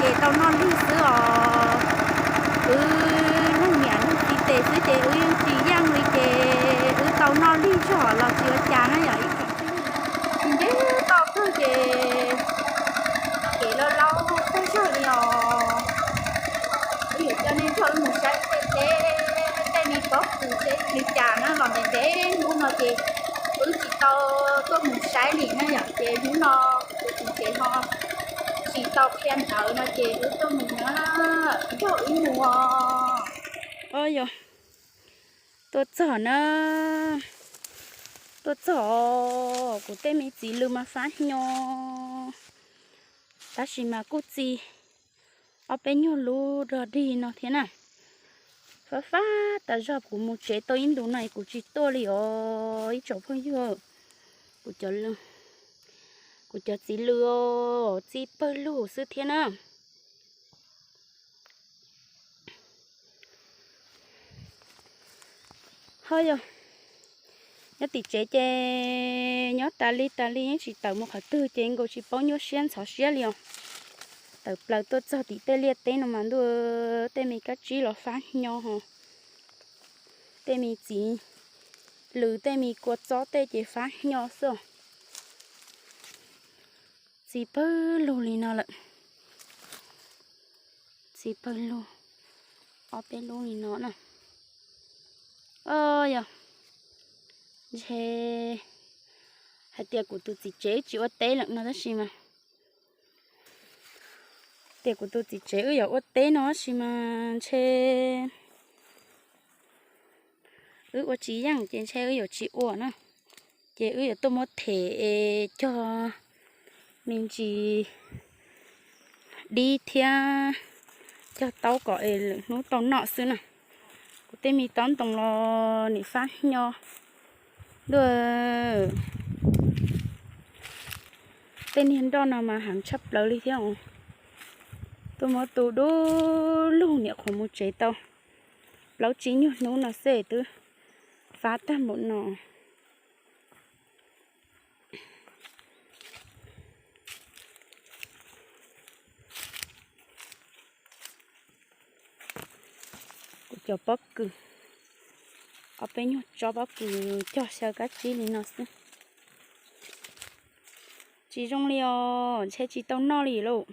Ces tau noj lig xwb os. Wb leej niam leej txiv tes xwb ces wb yeej tsis yeej li ces wb tau noj lig zog los tsis ua cas na yom ib tsoom phooj ywg. Nce toj kawg ces kev laus laus kawg zog li os. Wb yuav coj nej nrog wb mus saib tej teb, tej me pob kws teb li cas na los ntev ntev hnub no ces wb tsis tau tuaj mus saib li na yom ces hnub no kuv tus txiv tsev ho tsis tau qhia ntawv no ces wb tuaj mus na, nrog wb mus os. Yog tuaj txog na, tuaj txog, kuv tej me txiv lws mas fab hnyo, tab sis mas kuj txi ob peb nyuag lub dog dig no thiab na. Fab fab tas zog kuv mus tsev tau ib ntus no kuv tsis tuaj li os ib tsoom phooj ywg. Kuv cov, kuv cov txiv lws txi pawg lug xwb thiab na. Ho yog nyob tim tsev ces nyob tas li tas li yeej tsis tawm mus qhov twg ces nkaus tsis paub nyuaj siab ntxhov siab li os. Tawm plaws tuaj txog tim tej liaj teb no mas ntuj, tej me kab tsib los fab hnyo ho, tej me txiv lws tej me kua txob tej ces fab hnyo xwb. Txi pawg lug li no lawm. Txi pawg lug ob peb lub li no na. Yog ntshe hais tias kuv tus txiv tsev wb tsis ua teb lawm no tab sis mas, tias kuv tus txiv tsev wb yuav ua teb no tab sis mas ntshe wb ua tsis yeej ces ntshe wb yuav tsis ua na. Ces wb yuav tuaj muab them es cog me ntsis dib thiab cog taub kom es lwm hnub tau noj xwb na. Kuv tej me tob ntoo los nim fab hnyo ntuj. Tej niag nroj no mas heev tshaj plaws li thiab. Tuaj muab tu du lug niam qhuav mus tsev tau plaub tsib nyuag hnub no xwb twb fab tag npaum no. Kuv cov pob kws, ob peb nyuag tsob pob kws cog xyaw kab tsib li no xwb. Tsis zoo li os, ntshe tsis tau noj li lauj.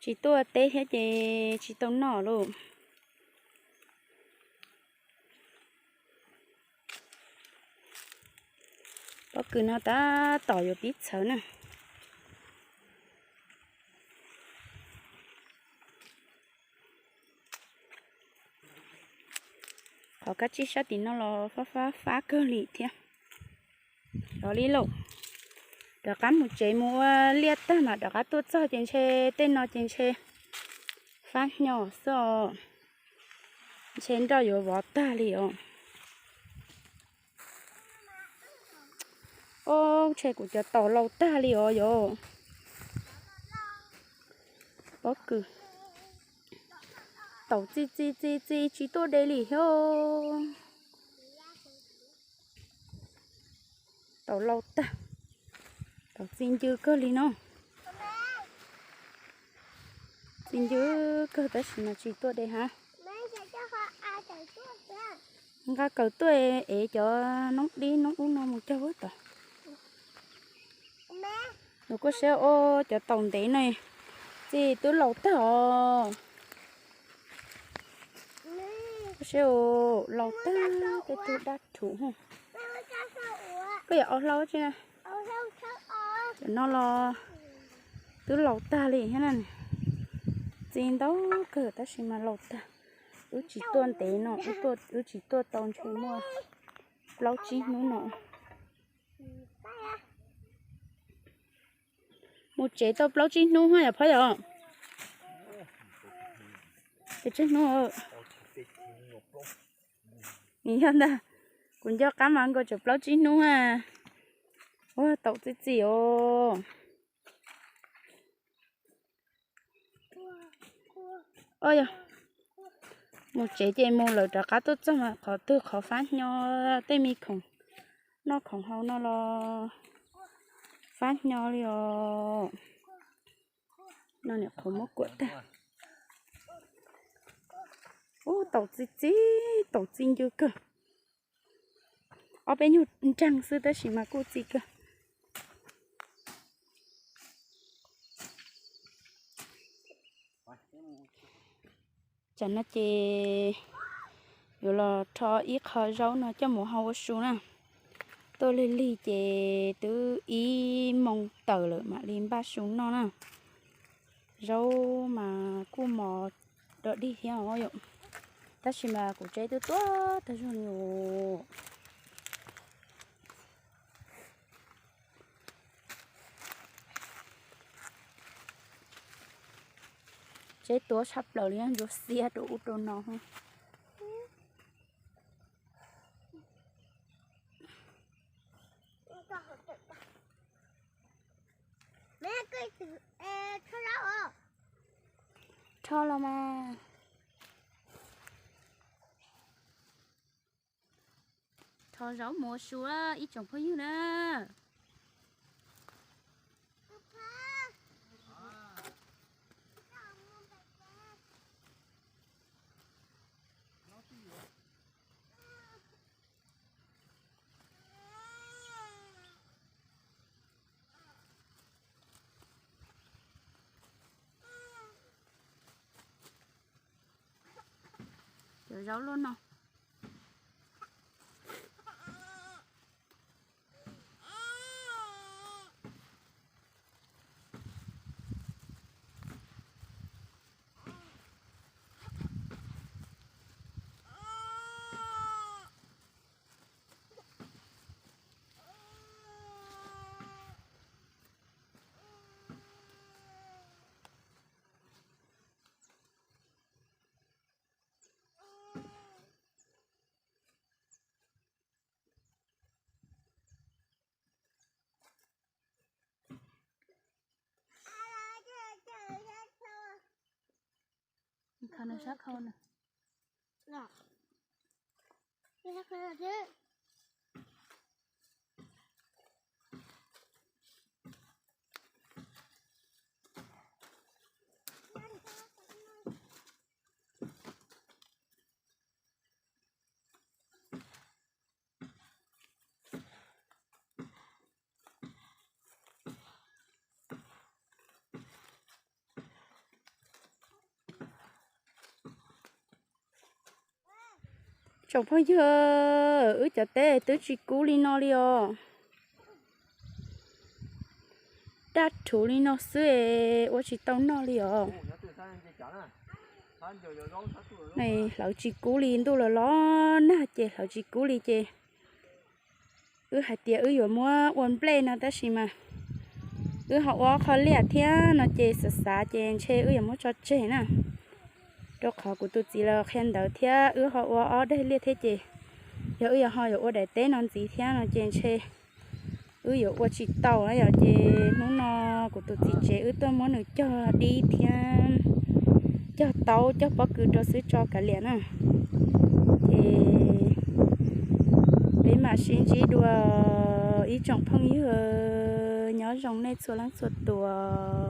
Tsis tuaj teb thiab ces tsis tau noj lauj. Pob kws no tab tom yuav pib txhawv na. Qhov kab tsib sab tim no los fab fab fab kawg li thiab. Los li lauj, rov qab mus tsev mus ua liaj tag mas rov qab tuaj txog ces ntshe tej no ces ntshe fab hnyo xwb os. Ntshe nroj yuav vov tag li os. Ob, ntshe kuv cov taum laus tag li os yog. Pob kws, taum txi txi txi txi tsis tuaj de li thiab. Taum laus tag, taum txi ncw kawg li no. Txi ncw kawg tab sis mas tsis tuaj de hab. Nqa kaws tuaj ev cov noob dib noob ub no mus cog ub tod. Nws kuj siab ua cov taum ntev no, txi twb laus tag os. Kuj siab laus tag tej tug dab rhuv. Koj yuav au hlau tsi na? Cov no los twb laus tag li thiab na. Txi ntau kawg tab sis mas laus tag. Wb tsis tuaj ntev no, wb tsis tuaj tau ntshe muaj plaub tsib hnub no. Mus tsev tau plaub tsib hnub yom Phob yom? Pes tsawg hnub? Nws yog ntag, kuv nco qab mas nkaus tseem plaub tsib hnub a. Ua taum txi txi os. Yog mus tsev ces mus lawm rov qab tuaj txog mas qhov twg qhov fab hnyo, tej me khoom noj khoom haus no los fab hnyo li os. No niam qhuav muab kuam tag. Ub, taus txi txi, taus txi ncw kawg. Ob peb nyuag nreeg xwb tab sis mas kuj txi kawg. Tsam no ces yuav los rho ib qho zaub no coj mus hau ua su na. Tuaj lig lig ces twb ib moos tawm lawm mam li npaj su noj na. Zaub mas kuj mos dog dig thiab os yom. Tab sis mas kuv tseb twb tuab tag zog li os. Tseb tuab tshaj plaws li, ntsuab xiab rau ub rau no. Rho los mas. Rho zaub mus ua su ib tsoom phooj ywg na. Cov zaub luaj no. Kho nws sab khau na. Tsoom phooj ywg, wb cov teb twb tsis kub li no li os. Daj rhuv li no xwb es ua tsis tau noj li os. Hlawv tsis kub li, ntuj los los nag ces hlawv tsis kub li ces wb hais tias wb yuav muab ua nplej no tab sis mas wb ho ua qhov liaj thiab no ces xav xav ces ntshe wb yuav muab tso tseg na. Rau qhov kuv tus txiv los qhia ntawd thiab wb ho ua ob daim liaj thiab ces yog wb yuav ho yuav ua daim teb no ntxiv thiab no ces ntshe wb yuav ua tsis tau na yom. Ces hnub no kuv tus txiv tsev wb tuaj muab nws cog dib thiab cog taub cog pob kws rau xwb tso kav liam na. Ces peb mam sib ntsib dua ib tsoom phooj ywg, nyob zoo nej txhua leej txhua tus.